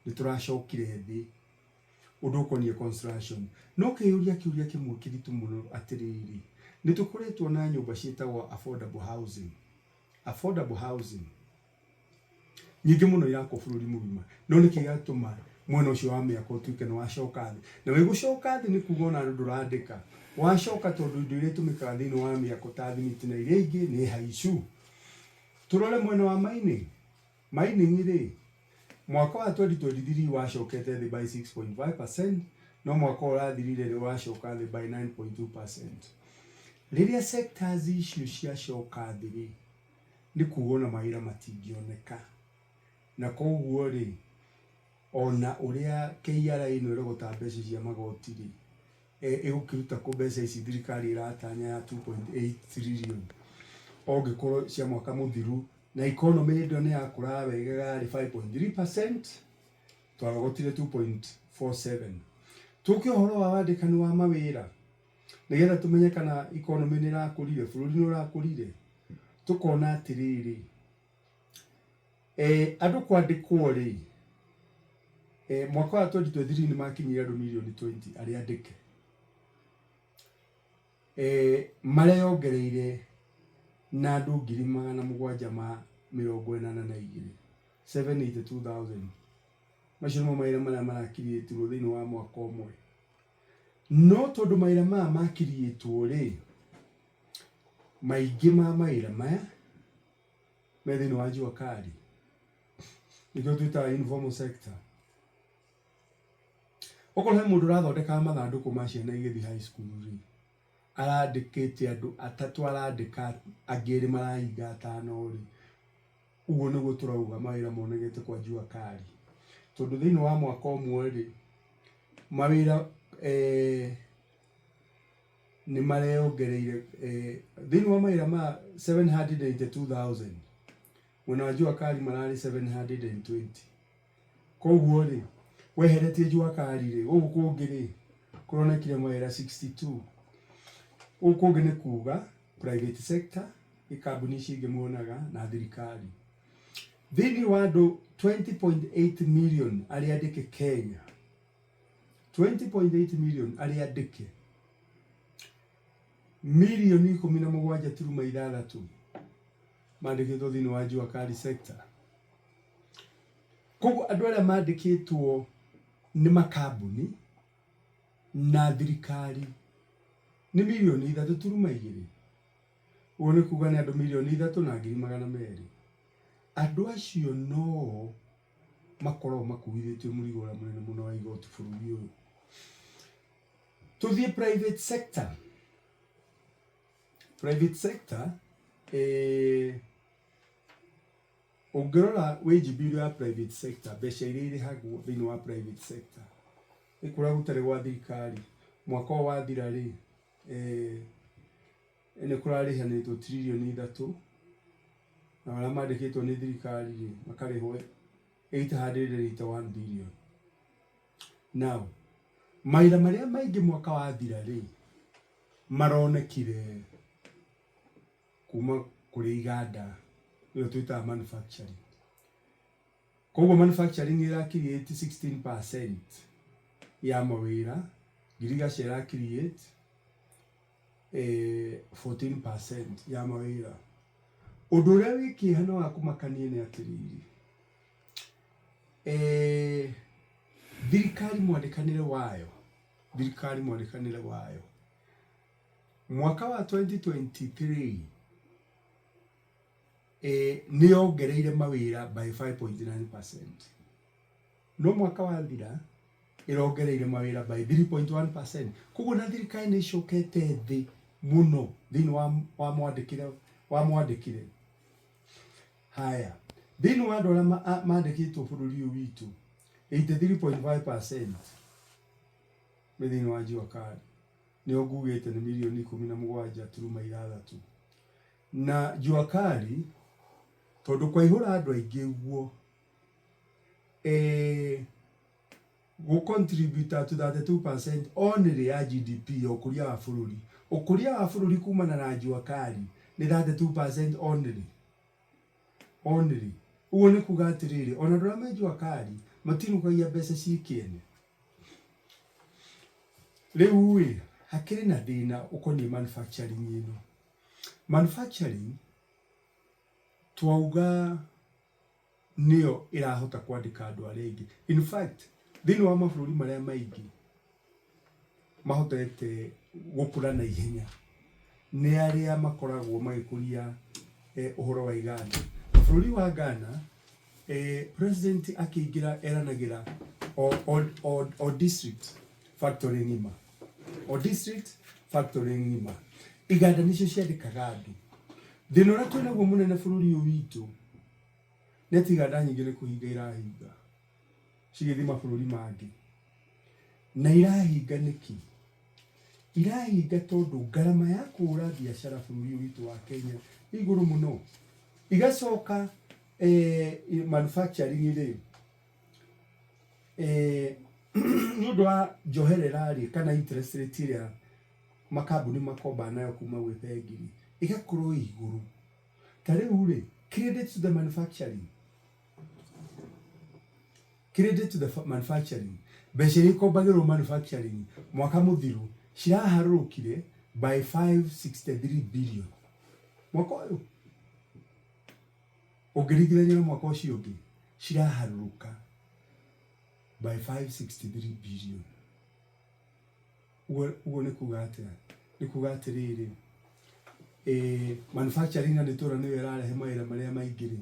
Nĩ tũracokire thĩ ũndũ ũkoniĩ construction. No kĩyũria kĩũria kĩmwe kĩritũ mũno atĩrĩrĩ, nĩ tũkoretwo na nyũmba ciĩtagwo affordable housing. Affordable housing nyingĩ mũno irakwo bũrũri mũgima, no nĩkĩ gĩatũma mwena ũcio wa mĩako ũtuĩke nĩ wacoka thĩ? Na wĩ gũcoka thĩ nĩ kuga ona andũ ndũrandĩka, wacoka tondũ indo iria itũmĩkaga thĩinĩ wa mĩako ta thimiti na iria ingĩ nĩ haicu. Tũrore mwena wa mining. Mining rĩ, mwaka wa 2023 wacokete thĩ by 6.5%, no mwaka ũyũ ũrathirire rĩ ũracoka thĩ by 9.2%. Rĩrĩa sectors icio ciacoka thĩ rĩ, nĩ kuga ona mawĩra matingĩoneka. Na koguo rĩ, ona ũrĩa KRA ĩno ĩrogotaga mbeca cia magoti rĩ, ĩgũkĩruta kũ mbeca ici thirikari ĩratanya ya 2.8 trillion ongĩkorwo cia mwaka mũthiru na economy hĩndĩ ĩyo nĩ yakũraga wega yarĩ 5.3%, twarogotire 2.47. Tũke ũhoro wa wandĩkani wa mawĩra nĩgetha tũmenye kana economy nĩ ĩrakũrire, bũrũri nĩ ũrakũrire, tũkona atĩrĩrĩ, andũ kwandĩkwo rĩ, mwaka wa 2023 nĩ makinyire andũ mirioni 20 arĩa andĩke. Mareyongereire na andũ 782,000, 782,000. Macio nĩmo mawĩra marĩa marakiriĩtirwo thĩinĩ wa mwaka ũmwe. No tondũ mawĩra maya makiriĩtwo rĩ, maingĩ ma mawĩra maya me thĩinĩ wa jua kali, nĩkĩo twĩtaga informal sector. Okorwo he mũndũ ũrathondekaga mathandũkũ ma ciana igĩthiĩ high school rĩ, arandĩkĩte andũ atatũ arandĩka angĩ erĩ marahinga atano rĩ, ũguo nĩguo tũrauga mawĩra monekete kwa jua kali. Tondũ thĩinĩ wa mwaka ũmwe rĩ, mawĩra nĩ mareyongereire thĩinĩ wa mawĩra ma 782,000, mwena wa jua kali mararĩ 720. Koguo rĩ, weheretie jua kali rĩ, gũkũ kũngĩ rĩ, kũronekire mawĩra 62. Gũkũ kũngĩ nĩ kuga private sector, nĩ kambuni ici ingĩ muonaga na thirikari. Thĩinĩ wa andũ 20.8 million arĩa andĩke Kenya, 20.8 million arĩa andĩke, 17.6 million mandĩkĩtwo thĩinĩ wa jua kali sector. Koguo andũ arĩa mandĩkĩtwo nĩ makambuni na thirikari nĩ 3.2 million. Ũguo nĩ kuga nĩ andũ 3.2 million. Andũ acio noo makoragwo makuithĩtio mũrigo ũrĩa mũnene mũno wa igoti bũrũri ũyũ. Tũthiĩ private sector. Private sector, ũngĩrora wage bill ya private sector, mbeca iria irĩhagwo thĩinĩ wa private sector nĩ kũrĩa gũtarĩ gwa thirikari, mwaka ũyũ wathira rĩ, nĩ kũrarĩhanĩtwo 3 trillion, na arĩa mandĩkĩtwo nĩ thirikari rĩ, makarĩhwo 881 billion. Now, mawĩra marĩa maingĩ mwaka wathira rĩ, maronekire kuma kũrĩ iganda, nĩyo twĩtaga manufacturing. Koguo manufacturing ĩra create 16% ya mawĩra, ngirigaca ĩra create 14% ya mawĩra. Ũndũ ũrĩa wĩ kĩeha na wa kũmakania nĩ atĩrĩrĩ, thirikari mwandĩkanĩre wayo, thirikari mwandĩkanĩre wayo mwaka wa 2023 nĩ yongereire mawĩra by 5.9%, no mwaka wathira ĩrongereire mawĩra by 3.1%. Koguo na thirikari nĩ ĩcokete thĩ mũno thĩinĩ wa mwandĩkĩre. Haya, thĩinĩ wa andũ arĩa mandĩkĩtwo bũrũri ũyũ witũ, 83.5% me thĩinĩ wa jua kali, nĩo ngugĩte nĩ 17.6 million. Na jua kali tondũ kwaihũra andũ aingĩ ũguo, gũ contribute to 32% only ya GDP ya ũkũria wa bũrũri. Ũkũria wa bũrũri kumana na jua kali nĩ 32% only. Only. Ũguo nĩ kuga atĩrĩrĩ, ona andũ arĩa me jua kali Matinũkagia mbeca ciĩ kĩene. Rĩu ĩ, hakĩrĩ na thĩna ũkoniĩ manufacturing ĩno. Manufacturing twauga nĩyo ĩrahota kwandĩka andũ arĩa aingĩ. In fact, thĩinĩ wa mabũrũri marĩa maingĩ mahotete gũkũra na ihenya nĩ arĩa makoragwo magĩkũria ũhoro wa iganda. Bũrũri wa Ghana, president akĩingĩra eranagĩra o district factory ng'ima, o district factory ng'ima. Iganda nĩcio ciandĩkaga andũ. Thĩna ũrĩa twĩnaguo mũnene bũrũri ũyũ witũ nĩ atĩ iganda nyingĩ nĩ kũhinga irahinga cigĩthiĩ mabũrũri mangĩ. Na irahinga nĩkĩ? Irahinga tondũ ngarama ya kũhũra biacara bũrũri ũyũ witũ wa Kenya ĩ igũrũ mũno. Igacoka manufacturing rĩ, nĩ ũndũ wa njoherera rĩ kana interest rate ĩrĩa makambuni makombaga nayo kuma gwĩ bengi rĩ, ĩgakorwo ĩ igũrũ. Ta rĩu rĩ, credit to the manufacturing, credit to the manufacturing, mbeca iria ikombagĩrwo manufacturing mwaka mũthiru ciraharũrũkire by 563 billion mwaka ũyũ ũngĩringithania na mwaka ũcio ũngĩ, ciraharũrũka by 563 billion. Ũguo nĩ kuga atĩa? Nĩ kuga atĩrĩrĩ, manufacturing na nĩ tũra nĩyo ĩrarehe mawĩra marĩa maingĩ rĩ,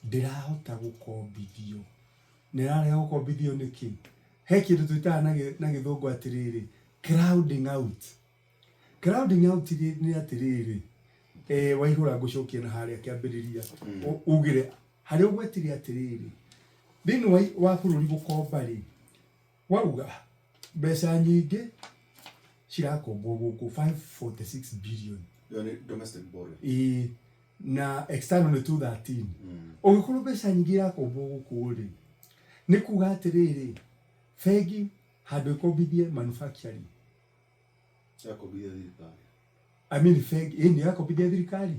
ndĩrahota gũkombithio. Na ĩrarega gũkombithio nĩkĩ? He kĩndũ twĩtaga na gĩthũngũ atĩrĩrĩ, crowding out. Crowding out nĩ atĩrĩrĩ, Waihũra ngũcokia na harĩa kĩambĩrĩria, ugire harĩa ũgwetire atĩrĩrĩ, thĩinĩ wa bũrũri gũkomba rĩ, wauga mbeca nyingĩ cirakombwo gũkũ 546 billion. Ĩyo nĩ domestic borrowing. Ĩĩ, na external nĩ 213. Ũngĩkorwo mbeca nyingĩ irakombwo gũkũ rĩ, nĩ kuga atĩrĩrĩ, bengi handũ ĩkombithie manufacturing Yakombithia thirikari. I mean bengi ĩĩ nĩ yakombithia thirikari.